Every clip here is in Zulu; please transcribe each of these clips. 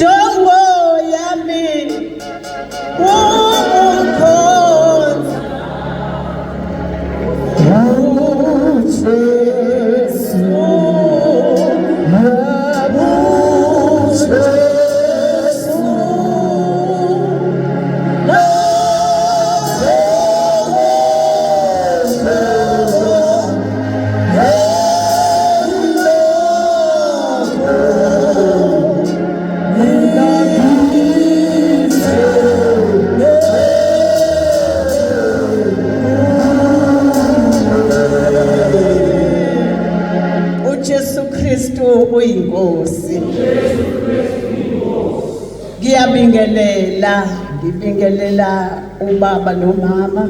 Injongo yami ukumkhonza uJesu, uJesu. UJesu Kristu uyinkosi. Ngiyabingelela, ngibingelela ubaba nomama,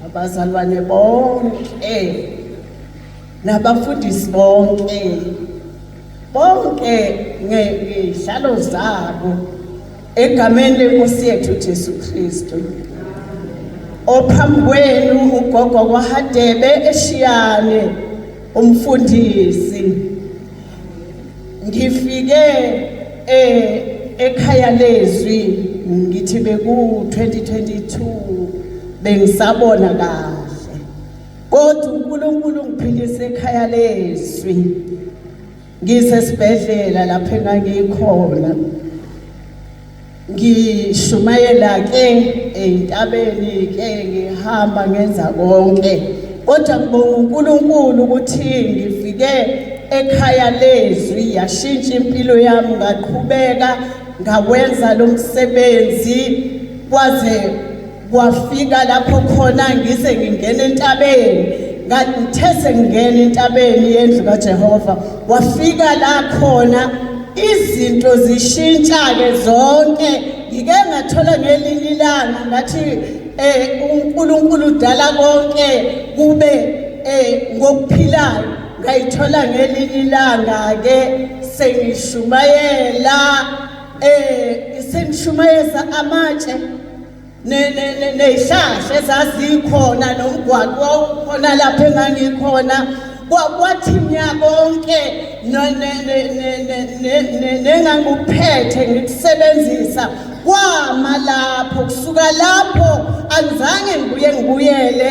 abazalwane bonke nabafundisi bonke. Bonke ngezihlalo zabo egameni lenkosi yethu Jesu Kristu. Ophambi kwenu ugogo kwaHadebe eShiyane umfundisi. Ngifike eh ekhaya lezwi ngithi beku 2022 bengisabona kahle. Kodwa uNkulunkulu ungiphilise ekhaya lezwi. Ngisesibhedlela lapho engangikhona. Ngishumayela ke entabeni ke ngihamba ngenza konke. Kodwa ngibonga uNkulunkulu ukuthi ngifike ekhaya lezwi yashintsha impilo yami ngaqhubeka ngawenza lo msebenzi kwaze kwafika lapho khona ngize ngingena entabeni. Ngithe sengingena entabeni yendlu kaJehova, wafika la khona izinto zishintsha-ke zonke. Ngike ngathola ngelinye ilanga ngathi uNkulunkulu udala konke kube ngokuphilayo. Ngayithola ngelinye ilanga-ke sengishumayela sengishumayeza amatshe ney'hlahla ezazikhona nomgwaqo wawukhona lapho engangikhona. Kwathi nya konke nengangikuphethe ngikusebenzisa kwama lapho. Kusuka lapho angizange ngibuye ngibuyele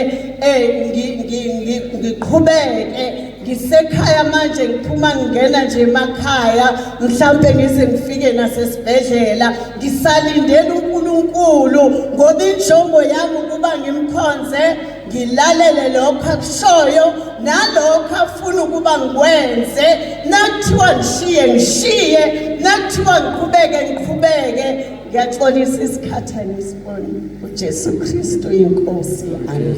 ngiqhubeke ngisekhaya manje, ngiphuma ngingena nje emakhaya, mhlampe ngize ngifike nasesibhedlela ngisalindela uNkulunkulu, ngoba injongo yami ukuba ngimkhonze, ngilalele lokho akushoyo nalokho afuna ukuba ngikwenze. Nakuthiwa ngishiye, ngishiye, nakuthiwa ngiqhubeke, ngiqhubeke. Ngiyaxolisa, isikhathi angisiboni. UJesu Kristu inkosi. Amen.